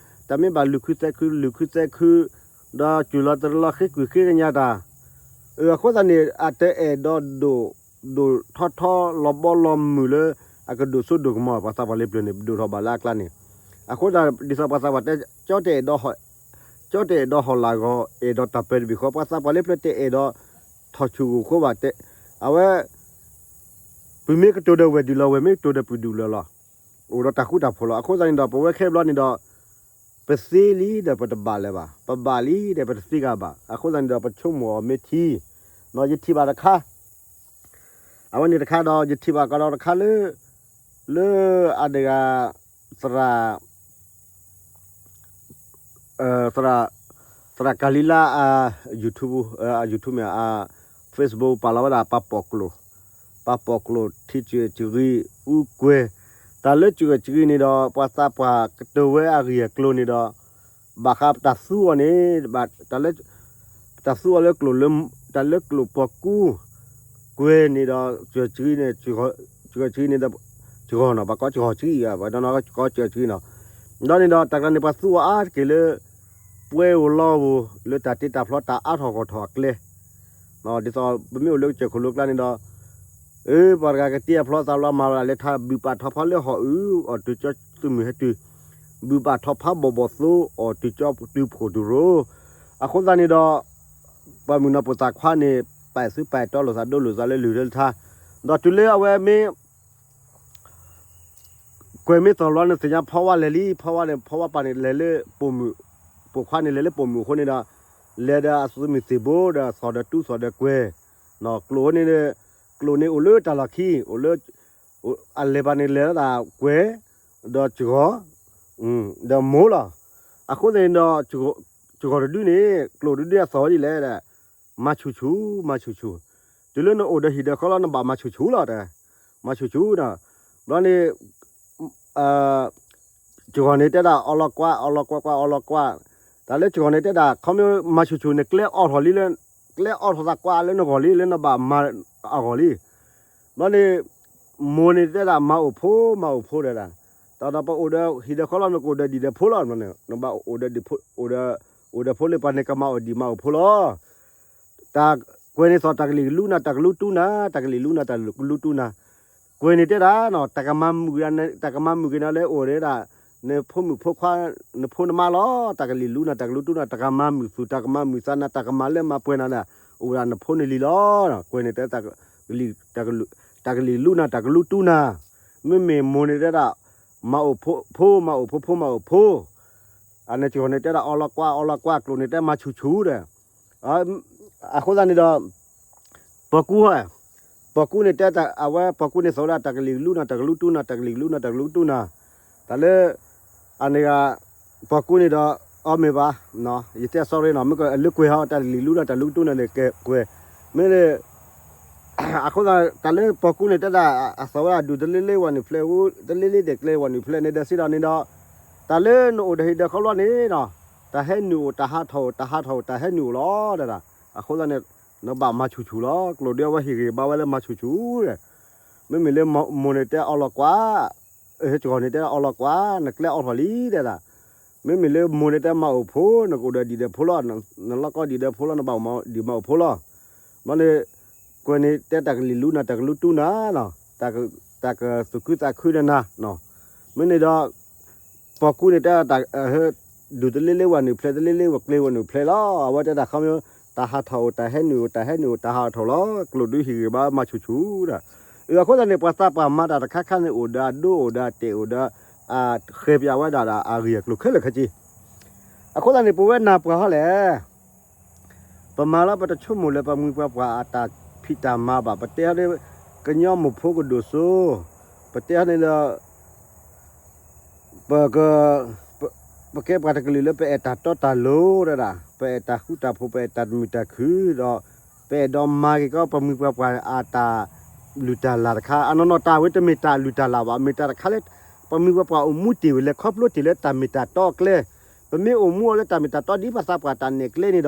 တၢ်မ့ၢ်ဘၣ်လုၢ်ခုသဲးခု လုၢ်ခုသဲးခု, ဒီးစူၢ်လီၤတရလီၤဃ့ကွံာ်ဃ့ကညးတၢ်. အဃိသတးန့ၣ် အတအဲၣ်ဒိးဒိၣ် ဒိၣ်ထီထီလီၤဘီလီၤမုၢ်လၢ အကဒိၣ်စိဒိၣ်ကမီၤ ပှၤသးပှၢ်လၢပျၢၤန့ၣ် ဒိၣ်ထီၣ်ဘၣ်လၢအကျါန့ၣ်. အဃိသတး ဒ်သိးပှၤသးပှၢ်တဲ ကၠီတဲ ကၠီတအဲၣ်ဒိးဟီၣ်လာ်ဂီၤ အဲၣ်ဒိးတၢ်ပၢတဘ့ၣ်ဃီ, ပှၤသးပှၢ်လၢပျၢၤတအဲၣ်ဒိးထီၣ်ဆူၣ်ဂိၢ်ဃိဘၣ်တဲ, အဝဲ ပုၢ်မ့ၢ်ကတိၤဒီးဝဲၢ်ဒုၣ်လီၤ, ဝဲၢ်မ့ၢ်ကတိၤဒီးပုၢ်ဒုၣ်လီၤလီၤ. အိၣ်ဒီးတၢ်ဃူတၢ်ဖိးလီၤ. အဃိသတးန့ၣ်ဒီး ပဝဲခဲဘျီန့ၣ်ဒီး ပသ့လံဒီးပတဘၣ်လၢၤဘၣ်, ပဘၣ်လံဒီးပတသ့ဂၤဘၣ်. အဃိသတးန့ၣ်ဒီး ပဆိကမိၣ်အီၤမ့ၢ်ထံ, ယထံၣ်ဘၣ်တခါ အဝဲန့ၣ်တခါဒီး ယထံၣ်ဘၣ်ကဒီးတခါလၢ လၢအဒဂၤ သရၣ် သရၣ် သရၣ်ကၤလံၤလါ အ YouTube, အ YouTube မ့ၢ် အ Facebook ပာ်လီၤဝဲဒၣ် ပှၤပိာ်ကျိာ်, ပှၤပိာ်ကျိာ်ထံစှၤစရံ အူကွဲၤ, တၢ်လၢစှၤစရံန့ၣ်ဒီး ပှၤသးပှၢ်ကတိၤဝဲအဂ့ၢ်အကျိၤန့ၣ်ဒီး ဘၣ်ဃးပတၢ်သူအီၤန့ၣ် တၢ်သူအီၤလၢကျိာ်လၢ တၢ်လၢကျိာ်ပိာ်ကူ ကွဲၤန့ၣ်ဒီး စှၤဆှံန့ၣ် စှၤဆှံန့ၣ်ဒီး စှၤနီၤ ပှၤကိးစှၤဆှံ ပှၤနီၤကိးစှၤဆှံနီၤ. ဒီးန့ၣ်ဒီး တၢ်ကျါန့ၣ် ပှၤသူအီၤအါတက့ၢ်လၢ ပှဲၤဧိၤလီၢ်ဧိၤ လၢတၢ်တ့တၢ်ဖျီတၢ်အါထီၣ်ဂီၢ်ထီၣ်အကျဲ, ဒ်သိးပမ့ၢ်အိၣ်လၢကစၢၢ်ခိၣ်လိၤကျါန့ၣ်ဒီး အၢ ပှၤတဂၤကတ့အဖျီသးလီၤမၤလၢ်လၢထါ ဘုၣ်ပာ်ထီၣ်ဖးလၢဟီၣ်အုး အီၣ်တုၤကၠီသုးမုၢ်ဟဲတုၤ, ဘုၣ်ပာ်ထီၣ်ဖးဘီၣ်ဘီၣ်သိ အီၣ်တုၤကၠီတုၤဖှိၣ်တုၤရိၤ, အဃိသတးန့ၣ်ဒီး ပှၤမုၣ်ကနီၤပိာ်သးခွါန့ၣ် ပာ်သူၣ်ပာ်တီလိာ်သးဒိလိာ်သးလၢလုၢ်လၢထါ, ဒီးတုၤလၢအဝဲမ့ၢ် ကွဲၤမ့ၢ်သီၣ်လီၤန့ၣ် သ့ၣ်ညါဖီဝါလဲၤလံ, ဖီဝါန့ၣ် ဖီဝါပၢ်န့ၣ်လဲၤလၢပိာ်မုၣ်, ပိာ်ခွါန့ၣ် လဲၤလၢပိာ်မုၣ်အဃိန့ၣ်ဒီး လဲၤဒီးအသုးမုၢ်သ့ၣ်ဘိဒီးသီၣ်ဒီးတူသီၣ်ဒီးကွဲၤ, ကျိာ်န့ၣ်, ကျိာ်န့ၣ်အိၣ်လၢတၢ်လီၢ်ခံ, အိၣ်လၢ အလဲၤဘၣ်န့ၣ်လဲၤလၢဒၣ်ကွဲၤ, ဒီးစှီၤ, ဒီးမိၢ်လီၤ. အဃိသတးန့ၣ်ဒီး စှီၤတဒုန့ၣ် ကျိာ်တဒုအသီၣ်ဒ်လဲၣ်ဒီး မၤဆူၣ်ဆူၣ်, မၤဆူၣ်ဆူၣ်, တုၤလၢနအိၣ်ဒီးဟံၣ်ဒီးဃီလီၤ နဘၣ်မၤဆူၣ်ဆူၣ်လီၤ, မၤဆူၣ်ဆူၣ်ဒီး, ဘျီန့ၣ် စှီၤန့ၣ်တဲဒၣ်အီလီၤကွၢ်, အီလီၤကွၢ်ကွၢ် အီလီၤကွၢ်, တၢ်လၢစှီၤန့ၣ်တဲဒၣ် ခီမ့ၢ်မၤဆူၣ်ဆူၣ်န့ၣ် ကျဲအီၣ်ထီၣ်လံလၢ, ကျဲအီၣ်ထီၣ်သးကွၢ်လၢနဂီၢ်လံ လၢနဘၣ်မၤအဂီၢ်လံ. ဘျီန့ၣ် မိၢ်န့ၣ်တဲဒၣ် မၤအိၣ်ဖိ မၤအိၣ်ဖိဒီး, တၢ်ဒီးပအိၣ်ဒီးဟံၣ်ဒီးဃီလီၤ နကအိၣ်ဒီးဒံၣ်ဒီးဖိလီၤ, နဘၣ်အိၣ်ဒီးဒံၣ်ဖိ, အိၣ်ဒီး, အိၣ်ဒီးဖိလၢပှၤန့ၣ်ကမၤအီၣ်ဒံၣ်မၤအီၣ်ဖိလီၤ. တၢ်ကွဲၤန့ၣ်သီၣ် တၢ်ကလံၤကလူနၤ တၢ်ကလူတူၢ်နၤ, တၢ်ကလံၤလူနၤ တၢ်ကလူတူၢ်နၤ, ကွဲၤန့ၣ်တဲဒၣ်နီၤ တၢ်ကမၤမုာ်, တၢ်ကမၤမုာ်က့ၤနၤလၢအိၣ်ဒၣ် နဖိမုၣ်ဖိခွါ, နဖိနမါလီၤ, တၢ်ကလံၤလူနၤ တၢ်ကလူတူၢ်နၤ တၢ်ကမၤမုာ်သူၣ် တၢ်ကမၤမုာ်သးနၤ တၢ်ကမၤလၢမၤပှဲၤနၤဒီး အိၣ်ဝဲဒၣ်နဖိနလံၤလီၤ. ကွဲၤန့ၣ်တဲ တၢ်ကလံၤလူနၤ တၢ်ကလူတူၢ်နၤ, မ့မ့ၢ်မိၢ်န့ၣ်တဲဒၣ် မၤအိၣ်ဖိ မၤအိၣ်ဖိ ဖိမၤအိၣ်ဖိ, အန့ၣ်စှီၤန့ၣ်တဲဒၣ်အီလီၤကွၢ် အီလီၤကွၢ်, ကျိာ်န့ၣ်တဲမၤဆူၣ်ဆူၣ်ဒီး, အဃိသတးန့ၣ်ဒီး ပှၤကူ, ပှၤကူန့ၣ်တဲအဝဲ ပှၤကူန့ၣ်သီၣ်ဝဲဒၣ် တၢ်ကလံၤကလူနၤ တၢ်ကလူတူၢ်နၤ တၢ်ကလံၤကလူနၤ တၢ်ကလူတူၢ်နၤ, တၢ်လၢ အန့ၣ်ဂ့ၤ, ပှၤကူန့ၣ်ဒီး အီမ့ၢ်ဘၣ်, ယတဲအ sorry နီၤ မ့ၢ်ကလၢကွဲၤဟီ တၢ်ကလံၤလူနၤ တၢ်ကလူတူၢ်နၤန့ၣ် ကွဲၤ, မ့ၢ်လၢ အဃိသတး တၢ်လၢပှၤကူန့ၣ်တဲဒၣ် အသီၣ်ဝဲဒၣ်ဒူၣ်တလ့လ့ဝဲနုာ်ဖျဲး, တလ့လ့ဒဲးကျဲဝဲနုာ်ဖျဲးန့ၣ်ဒီးစံးဒီးန့ၣ်ဒီး, တၢ်လၢနအိၣ်ဒီးဟံၣ်ဒီးဃီလီၤန့ၣ်ဒီး, တၢ်ဟဲနုာ်အိၣ် တၢ်ဟးထီၣ်အိၣ် တၢ်ဟးထီၣ်အိၣ် တၢ်ဟဲနုာ်အိၣ်လီၤဒၣ်, အဃိသတးန့ၣ် နဘၣ်မၤဆူၣ်ဆူၣ်လီၤ. ကျိာ်ဒုးအဝဲဟ့ၣ်ဂံၢ်ဘါဝဲလၢမၤဆူၣ်ဆူၣ်ဒီး, မ့မ့ၢ်လၢမိၢ်န့ၣ်တဲအီလီၤကွၢ် စှီၤန့ၣ်တဲအီလီၤကွၢ် နကျဲအီထီၣ်လံတဲဒၣ်, မ့မ့ၢ်လၢမိၢ်န့ၣ်တဲမၤအိၣ်ဖိ နကအိၣ်ဒီးဒံၣ်ဒီးဖိလီၤ, နလီၢ်ကီဒံၣ်ဒီးဖိလီၤ နဘၣ်အိၣ်မၤဒံၣ်မၤအိၣ်ဖိလီၤ. ဘျီန့ၣ် ကွဲၤန့ၣ်တဲတၢ်ကလံၤလူနၤ တၢ်ကလူတူၢ်နၤ, တၢ်ကသူၣ်ခုသးခုဒီးနၤ, မ့ၢ်န့ၣ်ဒီး ပှၤကူန့ၣ်တဲ ဒူၣ်တလ့လ့ဝဲနုာ်ဖျဲး တလ့လ့ဝဲကျဲဝဲနုာ်ဖျဲးလီၤ. အဝဲတဲတၢ်ခီမ့ၢ် တၢ်ဟးထီၣ်အိၣ် တၢ်ဟဲနုာ်အိၣ် တၢ်ဟဲနုာ်အိၣ် တၢ်ဟးထီၣ်လီၤ. ကျိာ်ဒုးဟ့ၣ်ဂံၢ်ဘါမၤဆူၣ်ဆူၣ်ဒီး, အဃိသတးန့ၣ် ပှၤသးပှၢ်မၤတၢ်တခါခါန့ၣ် အိၣ်ဒီးအဒိ အိၣ်ဒီးအတဲာ် အိၣ်ဒီး အဃဲၤပၠးဝဲဒၣ်ဒီးအဂ့ၢ်အကျိၤခဲလၢာ်ခဲဆ့. အဃိသတးန့ၣ် ပဝဲနၢ်ပှၢ်ဟီလဲၣ် ပမၤလၢပတဆိကမိၣ်လၢပမိၢ်ပှၤပှၢ်အတၢ်ဖံးတၢ်မၤဘၣ်, ပတဲဟီန့ၣ် ကညီမိၢ်ဖိကဒိၣ်စိ, ပတဲဟီန့ၣ်ဒီး ပက, ပကဲပှၤတကလုာ်လၢပအဲၣ်တၢ်တီတၢ်လိၤဒၣ်, ပအဲၣ်တၢ်ဃူတၢ်ဖိး ပအဲၣ်တၢ်မုာ်တၢ်ခုၣ်ဒီး ပအဲၣ်ဒိးမၤက့ၤကီးပမိၢ်ပှၤပှၢ်အတၢ်လုၢ်တၢ်လၢ်တခါ, အနီၢ်နီၢ်တၢ်ဝဲတမ့ၢ်တၢ်လုၢ်တၢ်လၢ်ဘၣ်, မ့ၢ်တၢ်တခါလၢ ပမိၢ်ပှၤပှၢ်အိၣ်မူတ့ၢ်ဝဲလၢခီဖျိတ့ၢ်လၢတၢ်မ့ၢ်တၢ်တီအကျဲ, ပမ့ၢ်အိၣ်မူအီၤလၢတၢ်မ့ၢ်တၢ်တီဒ်ပသးပှၢ်တၢ်နဲၣ်ကျဲန့ၣ်ဒီး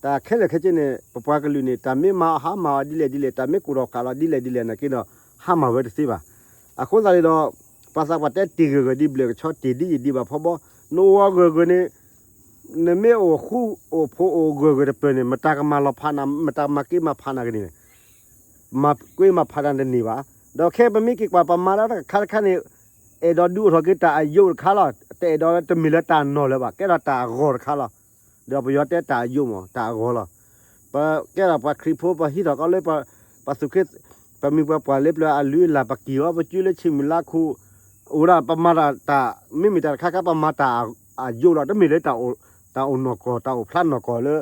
တၢ်ခဲလၢာ်ခဲဆ့န့ၣ် ပပှၤကလုာ်န့ၣ် တၢ်မ့ၢ်မၤအီၤဟါမၢ်အီၤဒ်လဲၣ်ဒ်လဲၣ်, တၢ်မ့ၢ်ကိၢ်ထီၣ်ဃာ်လီၤဒ်လဲၣ်ဒ်လဲၣ်နာ်က့ဒီး ဟါမၢ်ဝဲတသ့ဘၣ်. အဃိသတးန့ၣ်ဒီး ပှၤသးပှၢ်တဲတ့ၢ်ဂၢၢ်ဂၢၢ်ဒ်ဘျၢၣ်ကဆီတ့ၢ်ဒ်ယံာ်ဒံးဘၣ်ဖီဘီ, နအိၣ်အီၤဂၢၢ်ဂၢၢ်န့ၣ် နမ့ၢ်အိၣ်ဃူအိၣ်ဖိးအိၣ်ဂၢၢ်ဂၢၢ်တပၢၢ်န့ၣ် မတၤကမၤလီၤဖးနၤ မတၤကမၤက့ၤမၤဖးနၤက့ၤန့ၣ် မၤကွ့မၤဖးတၢ်တန့ၢ်ဘၣ်. ဒီးခဲပမ့ၢ်က့ၤကွၢ်ပမၤတၢ်တခါတခါန့ၣ် အဲၣ်ဒိးဒုးအိၣ်ထီၣ်က့ၤတၢ်အယိာ်တခါလီၤ. တအဲၣ်ဒိးတမ့ၢ်လၢတၢ်နီၢ်လၢၤဘၣ်, ကဲထီၣ်တၢ်အဂီၤတခါလီၤ. ဒီးပယီၤတဲတၢ်အယိာ်မး တၢ်အဂီၤလီၤ. ပကဲထီၣ်ပှၤခရံာ်ဖိ ပဟံးထီၣ်ကီးလၢ ပသုးခ့ ပမိၢ်ပှၤပှၢ်လၢပျၢၤအလုၢ်အလၢ် ပက့ၤအီၤ ပစုလၢဆံမုၢ်လါခိၣ် အိၣ်ဒၣ် ပမၤတၢ် မ့မ့ၢ်တၢ်တခါခါ ပမၤတၢ်အယိာ်လီၤ. တမ့ၢ်လၢ တၢ်အိၣ်နီၢ်ကီၢ် တၢ်အိၣ်ဖျါနီၢ်ကီၢ်လၢ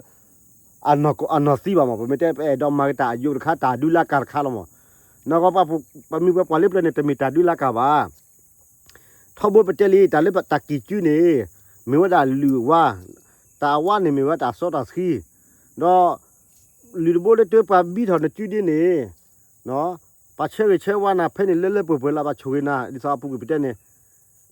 အနီၢ်သံဘၣ်မး. ပမ့ၢ်တဲ ပအဲၣ်ဒိးမၤက့ၤတၢ်အယိာ်တခါ တၢ်ဒုးလၢကၤတခါလီၤမး. နီၢ်ကီၢ် ပမိၢ်ပှၤပှၢ်လၢပျၢၤန့ၣ် တမ့ၢ်တၢ်ဒုးလၢကၤဘၣ်. ထီဘိပတဲလံ တၢ်လၢတၢ်ကံၢ်စုန့ၣ် မ့ၢ်ဝဲဒၣ်လုၢ်ဝါ, တၢ်အဝါန့ၣ်မ့ၢ်ဝဲတၢ်စီတၢ်ဆှံ, ဒီး လုၢ်တဘိလၢတၢ်ပှၤဘံထီၣ်နစုဒ်န့ၣ် ပှၤဆၢဂ့ၤဆၢဝါနၤဖဲန့ၣ် လၢလၢပှဲၤပှဲၤလၢပှၤဆိၣ်ဂ့ၤနၤ ဒ်သိးအပူၤကွံာ်ပတဲန့ၣ်,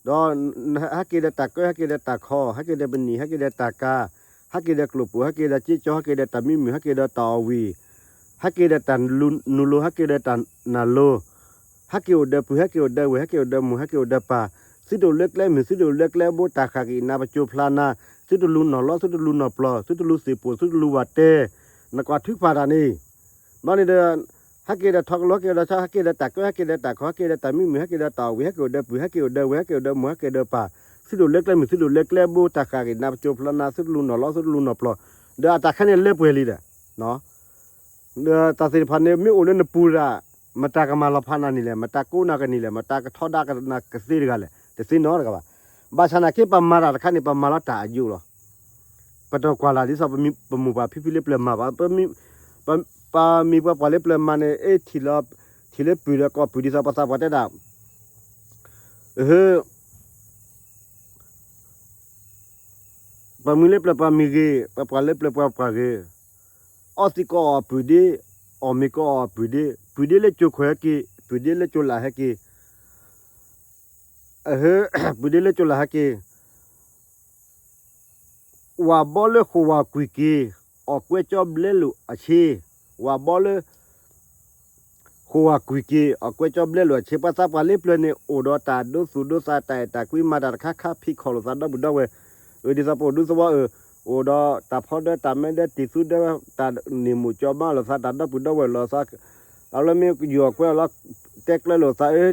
ဒီး ဟဲက့ၤဒီးတၢ်ကၢ ဟဲက့ၤဒီးတၢ်ခီ ဟဲက့ၤဒီးပနံာ် ဟဲက့ၤဒီးတၢ်ကၤ ဟဲက့ၤဒီးကျိၣ်ပိၢ် ဟဲက့ၤဒီးစ့ကၠီ ဟဲက့ၤဒီးတၢ်မံမုာ် ဟဲက့ၤဒီးတၢ်အီၣ်ဝံၣ် ဟဲက့ၤဒီးတၢ်နူလိၤ ဟဲက့ၤဒီးတၢ်နၢ်လိၤ, ဟဲက့ၤအိၣ်ဒီးပုၢ် ဟဲက့ၤအိၣ်ဒီးဝဲၢ် ဟဲက့ၤအိၣ်ဒီးမိၢ် ဟဲက့ၤအိၣ်ဒီးပၢ်, သုတအိၣ်လၢကျဲမုၢ် သုတအိၣ်လၢကျဲဘိ တၢ်ဃၣ်က့ၤနၤ ပစိၤဖျါနၤ, သုတလူၤနီၢ်လီ သုတလူၤနီၢ်ပျီၢ် သုတလူၤသ့ၣ်ပိၢ် သုတလူၤဝၣ်တဲ, နကွၢ်ထုကဖၣ်တၢ်န့ၣ် ဘျီန့ၣ်ဒီး ဟဲက့ၤဒီးထီကလိၤ ဟဲက့ၤဒီးဆၣ် ဟဲက့ၤဒီးတၢ်ကၢ ဟဲက့ၤဒီးတၢ်ခီ ဟဲက့ၤဒီးတၢ်မံမုာ် ဟဲက့ၤဒီးတၢ်အီၣ်ဝံၤ ဟဲက့ၤအိၣ်ဒီးပုၢ် ဟဲက့ၤအိၣ်ဒီးဝဲၢ် ဟဲက့ၤအိၣ်ဒီးမိၢ် ဟဲက့ၤဒီးပၢ်, သုတအိၣ်လၢကျဲမုၢ် သုတအိၣ်လၢကျဲဘိ တၢ်ဃၣ်က့ၤနၤ ပစိၤဖျါနၤ သုတလူၤနီၢ်လီ သုတလူၤနီၢ်ပျီၢ်, ဒီးအတၢ်ခဲန့ၣ်လၢပှဲၤလံဒီး ဒီးတၢ်သ့ၣ်တဖၣ်န့ၣ် မ့ၢ်အိၣ်လၢနပူၤဒၣ် မတၤကမၤလီၤဖးနၤန့ၣ်လဲၣ်, မတၤကိးနၤကန့ၣ်လဲၣ်, မတၤကထီဒါကနၤကသ့တဂၤလဲၣ်, တသ့နီတဂၤဘၣ်. ဘၣ်ဆၣ်နာ်က့ ပမၤတၢ်တခါန့ၣ် ပမၤလီၤတၢ်အယိာ်လီၤ. ပတကွၢ်လၢ်ဒ်သိးပမိၢ်ပၢ်ဖံဖုလၢပျၢၤမၤဘၣ်, ပမံၤပှၤပှၢ်လၢပျၢၤမၤန့ၣ် အ့ ထံၣ်လၢပျုၤဒီးကိးပူၤဒ်သိးပှၤသးပှၢ်တဲဒၣ် ပှၤမံၤလၢပျၢၤပှၤမံၤဂ့ၤ, ပှၤပှၢ်လၢပျၢၤပှၤပှၢ်ဂ့ၤ, အီသံးကအီၣ်ပုၢ်ဒ့, အီၣ်မ့ၤကအီၣ်ပုၢ်ဒ့, ပုၢ်ဒ့လၢကၠိၤခွဲးဟဲက့ၤ, ပုၢ်ဒ့လၢကၠိၤလၢ်ဟဲက့ၤ, ပုၢ်ဒ့လၢကၠိၤလၢ်ဟဲက့ၤ ဝၤဘီလၢဃိာ်ဝၤကွံာ်က့ၤ, အီၣ်ကွဲကၠီဘျဲလိာ်အဆ့, ဝၤဘီလၢ ဃိာ်ဝၤကွံာ်က့ၤ အီၣ်ကွဲကၠီဘျဲလိာ်အဆ့, ပှၤသးပှၢ်လၢပျၢၤန့ၣ် အိၣ်ဒီးတၢ်ဒိသူၣ်ဒိသး တၢ်အဲၣ်တၢ်ကွံ မၤတၢ်တခါခါ ဖံးခီၣ်လိာ်သးဒီပုၢ်ဒီဝဲၢ်, အၢ ဒ်သိးပအိၣ်ဒူသဝီအၢ, အိၣ်ဒီးတၢ်ဖီဒၢတၢ်မဲဒၢတံၤသူဒၢ တၢ်န့ၣ်မိၢ်ကၠီမါလိာ်သး တၢ်ဒီပုၢ်ဒီဝဲၢ်လိာ်သး, အလၢမ့ၢ်ယိၤအီၣ်ကွဲအီၤလီၤ တဲကျၢၤလိာ်သး အၢ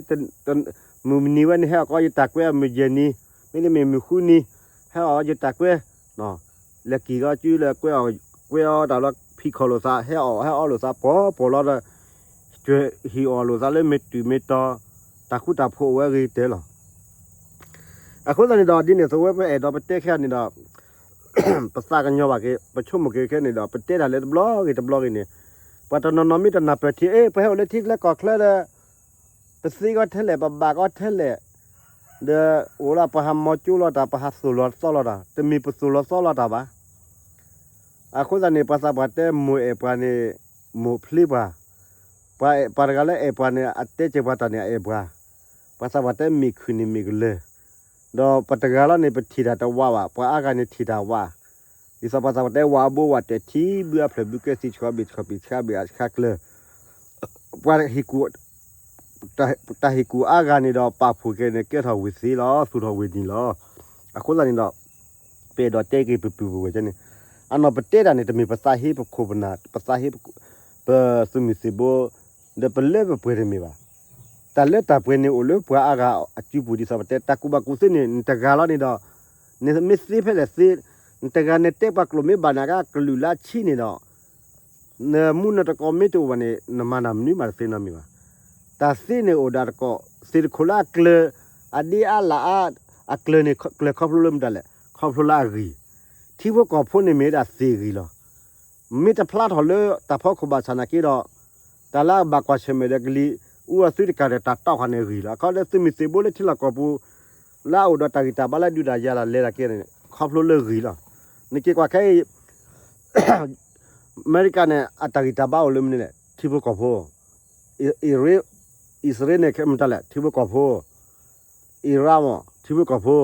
မုၢ်နံၤဝဲန့ၣ် ဟဲအီၣ်ကီးယတၢ်ကွဲအမုၢ်ယဲၢ်နံၤ, မ့တမ့ၢ်မုၢ်ဃုနံၤ ဟဲအီၣ်ယတၢ်ကွဲ, လဲၤက့ၤကီးစုလၢကွဲအီၤ, ကွဲအီၤတၢ်လီၤ ဖံးခီၣ်လိာ်သး ဟဲအီၣ်ဟဲအီလိာ်သး ပှီၤပှီၤလီၤဒီး ဟံၣ်အီၣ်လိာ်သးလၢမ့ၢ်တုၤမ့ၢ်တီၤ တၢ်ဃူတၢ်ဖိးအိၣ်ဝဲအဂ့ၤကတၢၢ်လီၤ. အဃိသတးန့ၣ်ဒီး ဒ်န့ၣ်အသိးဝဲပအဲၣ်ဒိးပတဲခဲအံၤန့ၣ်ဒီး ပသးကညီၤဘၣ်က့ၤ ပဆိကမိၣ်က့ၤခဲန့ၣ်ဒီး ပတဲတၢ်လၢတဘျီဂ့ၤတဘျီဂ့ၤန့ၣ် ပှၤတနီၤနီၤမ့ၢ်တနၢ်ပၢၢ်ထံ အ့ ပဟဲအိၣ်လၢထံချၢကီၢ်ချၢဒီး ပသ့ကီးထဲလဲၣ် ပဘၣ်ကီးထဲလဲၣ်, ဒီးအိၣ်လၢပဟးမီၤကၠိလီၤတၢ် ပဟးသိၣ်လီၤသီလီၤတၢ် တမ့ၢ်ပသိၣ်လီၤသီလီၤတၢ်ဘၣ်. အဃိသတးန့ၣ် ပှၤသးပှၢ်တဲမိၢ်အဲၣ်ပှၤန့ၣ် မိၢ်ဖျ့ပှၤ, ပှၤတဂၤလၢအဲၣ်ပှၤန့ၣ် အတဲကဲၤပှၤတၢ်န့ၣ် အအဲၣ်ပှၤ, ပှၤသးပှၢ်တဲမ့ၢ်ခုၣ်န့ၣ်မ့ၢ်ကလၢၤ, ဒီးပှၤတဂၤလီၤန့ၣ် ပထံၣ်တၢ်တဝးဘၣ် ပှၤအါဂၤန့ၣ်ထံၣ်တၢ်ဝး, ဒ်သိးပှၤသးပှၢ်တဲဝးအဘိဝးတဲာ်ထံဘုအဖျၢၣ်ဘုကဲသံ ဆှီဘ့ၣ်ဆှီပ့ၣ်ဆှီဘ့ၣ်အဆှါကျၢၤ, ပှၤ တၢ်ဟ့ၣ်ကူၣ်အါဂၤန့ၣ်ဒီး ပာ်ဖှိၣ်က့ၤန့ၣ် ကဲထီၣ်ဝ့ၢ်သ့လီၤ သူၣ်ထီၣ်ဝ့ၢ်နံၤလီၤ. အဃိသတးန့ၣ်ဒီး ပအဲၣ်ဒိးတဲက့ၤပပုၢ်ပဝဲၢ်ကဲန့ၣ်, အနီၢ်ပတဲတၢ်န့ၣ် တမ့ၢ်ပသးဟ့ပခိၣ်ပနၢ် ပသးဟ့ ပသုးမုၢ်သံၣ်ဘိ ဒီးပလၢပပှဲၤတမ့ၢ်ဘၣ်. တၢ်လၢတၢ်ပှဲၤန့ၣ်အိၣ်လၢပှၤအါဂၤအစုပူၤဒ်သိးပတဲ တၢ်ကူၣ်ဘၣ်ကူၣ်သ့န့ၣ် နတဂၤလီၤန့ၣ်ဒီး နမ့ၢ်သ့ဖဲလဲၣ်သ့, နတဂၤနတဲပှၤကျိာ်မ့ၢ်ဘၣ်နၤကကလုာ်လၢအဆံးန့ၣ်ဒီး နမူနတကိးမ့ၢ်တအိၣ်ဘၣ်န့ၣ် နမၤတၢ်မနုၤမးတသ့နီတမံၤဘၣ်. တၢ်သ့န့ၣ်အိၣ်ဒီးတကိး သ့ၣ်တခိၣ်လၢအကျၢၤ အဒ့အါလၢအါ အကျၢၤန့ၣ် ကျၢၤခီဖျိလၢမတၤလဲၣ် ခီဖျိလၢအဂံၢ်, ထံဖိကီၢ်ဖိန့ၣ်မ့ၢ်ဒၣ်သ့ၣ်ဂံၢ်လီၤ. မ့ၢ်တဖျါထီၣ်လၢတၢ်ဖီခိၣ်ဘၣ်ဆၣ်နာ်က့ဒီး တၢ်လၢအဘၣ်ကွၢ်ဆၢၣ်မဲာ်ဒီးကလံၤအူအီၤသုတကးဒီးတၢ်တီၢ်ခီန့ၣ်ဂံၢ်လီၤ. အခီဒီးသုးမုၢ်သံၣ်ဘိလၢထံလီၢ်ကီၢ်ပူၤ လၢအအိၣ်ဒီးတၢ်ဂံၢ်တၢ်ဘါလၢဒုးတၢ်ယၤတၢ်လဲၤတၢ်ကဲန့ၣ် ခီဖျိလၢဂံၢ်လီၤ. နက့ၤကွၢ်ခဲအံၤ အမဲရကၤန့ၣ် အတၢ်ဂံၢ်တၢ်ဘါအိၣ်လၢမနုၤလဲၣ် ထံဖိကီၢ်ဖိ, အံၣ်စရ့လးန့ၣ် ခဲမတၤလဲၣ် ထံဖိကီၢ်ဖိ, အံရၣ်မ့ၢ် ထံဖိကီၢ်ဖိ,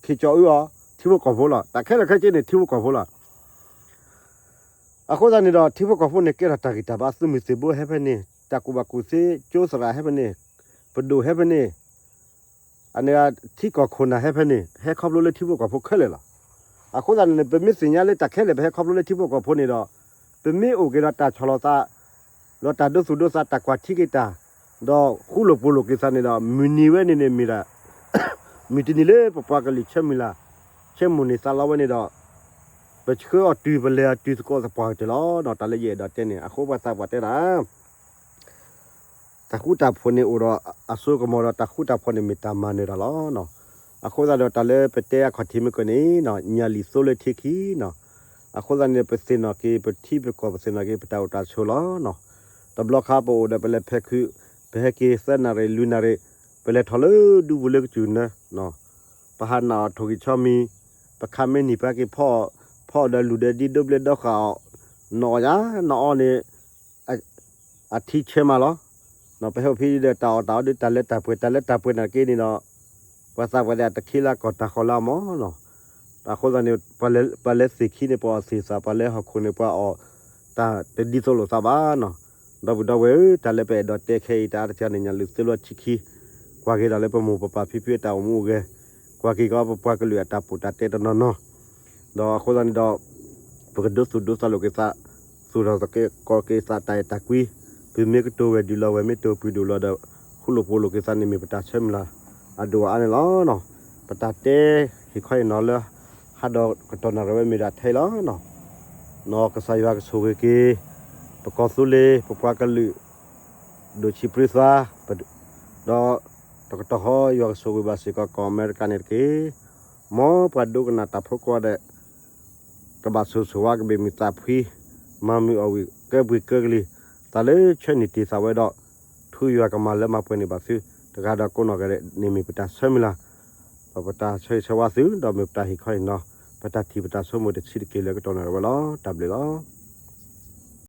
ခ့ၣ်ကၠီအူအီၤ ထံဖိကီၢ်ဖိလီၤ. တၢ်ခဲလၢာ်ခဲဆ့န့ၣ် ထံဖိကီၢ်ဖိလီၤ. အဃိသတးန့ၣ်ဒီး ထံဖိကီၢ်ဖိန့ၣ် ကဲထီၣ်တၢ်ဂံၢ်တၢ်ဘါ သုးမုၢ်သံၣ်ဘိဟဲဖဲန့ၣ်, တၢ်ကူၣ်ဘၣ်ကူၣ်သ့ ကၠိသရၣ်ဟဲဖဲန့ၣ်, ပဒိၣ်ဟဲဖဲန့ၣ်, အန့ၣ် ထံကီၢ်ခိၣ်နၢ်ဟဲဖဲန့ၣ် ဟဲခီဖျိလၢထံဖိကီၢ်ဖိခဲလၢာ်လီၤ. အဃိသတးန့ၣ် ပမ့ၢ်သ့ၣ်ညါလၢတၢ်ခဲလၢာ် ပဟဲခီဖျိလၢထံဖိကီၢ်ဖိန့ၣ်ဒီး ပမ့ၢ်အိၣ်က့ၤဒီးတၢ်ဆီၣ်လီၤသး ဒီးတၢ်ဒိသူၣ်ဒိသး တၢ်ကွၢ်ထံက့ၤတၢ်, ဒီးဃူလိာ်ဖိးလိာ်က့ၤသးန့ၣ်ဒီး မုၢ်နံၤဝဲန့ၣ်န့ၣ်မ့ၢ်ဒၣ် မုၢ်တနံၤလၢပပှၤကလုာ်ဆၢမုၢ်လၢ် ဆၢမုၢ်န့ၢ်သးလီဝဲန့ၣ်ဒီး ပဆှၢအီၤတုၤ ပလဲၤအီၤတုၤသကိးသပှၢ်ကတၢၢ်လီၤ. တၢ်လၢယအဲၣ်ဒိးတဲန့ၣ် အဃိပှၤသးပှၢ်တဲဒၣ် တၢ်ဃူတၢ်ဖိးန့ၣ်အိၣ်ဒီးအစိကမီၤဒီး တၢ်ဃူတၢ်ဖိးန့ၣ်မ့ၢ်တၢ်မၤနၢၤတၢ်လီၤ. အဃိသတးဒီးတၢ်လၢပတဲအခီၣ်ထံးမ့ၢ်ကီးန့ၣ် ညၣ်လံၣ်သိလၢထံခံနီၤ. အဃိသတးန့ၣ် ပသ့ၣ်နီၣ်က့ၤ ပထံပကီၢ် ပသ့ၣ်နီၣ်က့ၤ ပတၢ်အိၣ်တၢ်ဆိးလီၤ. တဘျီခါပအိၣ်ဒီးပလဲၤဖဲခုး ပဟဲက့ၤသၢနၣ်ရံၣ်လွံၢ်နၣ်ရံၣ် ပလဲၤထီၣ်လၢဒူပူၤလၢကစူၢ်နၢၤ ပဟးနၢ်အီၣ်ထိၣ်ဂံၢ်ဆီမံၤ ပခါမ့ၢ်နံၤပဟဲက့ၤဖီအီၣ်, ဖီအီၣ်ဒီးလူၤဒီးဒ်ဒိဘျဲၣ်ဒီဃာ်အီၤ, နအီၣ်ယါ နအီၣ်န့ၣ် အထံဆၢမးလီၤ. ပဟဲအိၣ်ဖဲဒီးတၢ်အီၣ်တၢ်အီဒီးတၢ်လၢတၢ်ပှဲၤ တၢ်လၢတၢ်ပှဲၤနာ်က့န့ၣ်ဒီး ပှၤသးပှၢ်ဒၣ်တခ့လၢကီၢ်တၢ်ဃီၤလၢအမီၤနီၤ. အဃိသတးန့ၣ် ပှၤလၢသ့ၣ်ခံန့ၣ် ပှၤအီၣ်သ့ၣ်သၣ် ပှၤလၢဟီၣ်ခိၣ်န့ၣ် ပှၤအီၣ်တၢ်တဒ်သိးလိာ်သးဘၣ်နီၤ. ဒီပုၢ်ဒီဝဲၢ်ဧၢ, တၢ်လၢပအဲၣ်ဒိးတဲခဲအံၤ တၢ်အါတက့ၢ်န့ၣ် ညၣ်လုၢ်သ့လွံၢ်ဆံခံ, ကွၢ်က့ၤဒီးလၢပမိၢ်ပပၢ်ဖံဖုအတၢ်အိၣ်မူအိၣ်ဂဲၤ, ကွၢ်က့ၤကီးပပှၤကလုာ်အတၢ်ပီးတၢ်တဲတနီၤနီၤ, ဒီးအဃိသတးန့ၣ်ဒီး ပကဒိသူၣ်ဒိသးလိာ်က့ၤသး, သူၣ်ထီၣ်သကိးက့ၤသးတၢ်အဲၣ်တၢ်ကွံ, ပမ့ၢ်ကတိၤဝဲၤဒုးလီၤဝဲၤ မ့ၢ်တိၤပှဲၤဒိၣ်လီၤဒီး ဃူလိာ်ဖိးလိာ်က့ၤသးန့ၣ် မ့ၢ်ပတၢ်ဆၢမုၢ်လၢ်အဒိၣ်အါန့ၣ်လီၤ. ပတၢ်တဲဟ့ၣ်ခီဟ့ၣ်နီၤလၢ ဟးဒီးကတီၢ်နၣ်ရံၣ်ဝဲမ့ၢ်ဒၣ်ထဲအံၤလီၤ. နီၢ်ကစၢ်ယွၤကဆိၣ်ဂ့ၤက့ၤ ပကီၢ်သူလ့ၤ ပပှၤကလုာ် ဒိၣ်ဆံးပြံသး, ဒီးတကတီၢ်ဃီ ယွၤကဆိၣ်ဂ့ၤဘၣ်စ့ၢ်ကီးကီၢ်အမဲရကၤန့ၣ်တက့ၢ်. မ်ပှၤဒိကနၣ်တၢ်ဖိကိးဂၤဒဲး ကဘၣ်ဆိၣ်ဂ့ၤဆိၣ်ဝါ ကဘၣ်မုာ်သးဖှံ, မၤမုာ်အီၣ်ဝံၣ်ကဲဘှံးကဲကလံၤ, တၢ်လၢဆၢန့ၢ်တ့ၢ်သးဝဲဒီး ထူယွၤကမၤလၢမၤပှဲၤန့ၢ်ဘၣ်သု တဂၤဒီးကိးနီၢ်ဂၤဒဲးန့ၣ်မ့ၢ်ပတၢ်ဆၢမုၢ်လၢ်, ဒီးပတၢ်ဆၢဂ့ၤဆၢဝါသု ဒီးမ့ၢ်ပတၢ်ဟ့ၣ်ခီဟ့ၣ်နီၤ, ပတၢ်ထံၣ်ပတၢ်ဆိကမိၣ်တဆံးတက့ၢ်လၢကတီၢ်နၣ်ရံၣ်ဝဲလီၤ. တၢ်ဘျုးလီၤ.